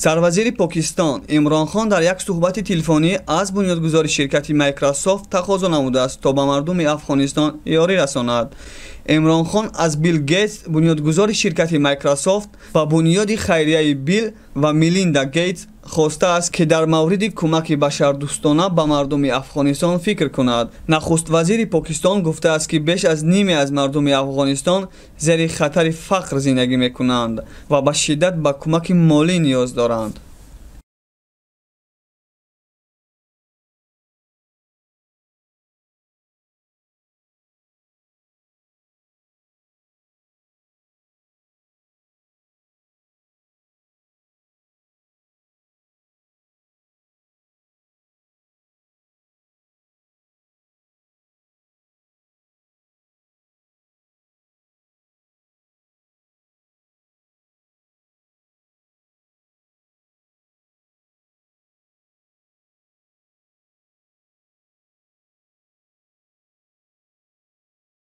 Сарвазири Покистон Имрон Хон дар як суҳбати телефонӣ аз бунёдгузори ширкати Майкрософт тақозо намудааст, то ба мардуми Афғонистон ёрӣ расонад. Имрон Хон аз Билл Гейтс, бунёдгузори ширкати Майкрософт, ва бунёди хайрияи Билл ва Мелинда Гейтс хостааст, ки дар мавриди кӯмаки башардӯстона ба мардуми Афғонистон фикр кунад. Нахуствазири Покистон гуфтааст, ки беш аз ниме аз мардуми Афғонистон зери хатари фақр зиндагӣ мекунанд ва ба шиддат ба кӯмаки молӣ ниёз доранд.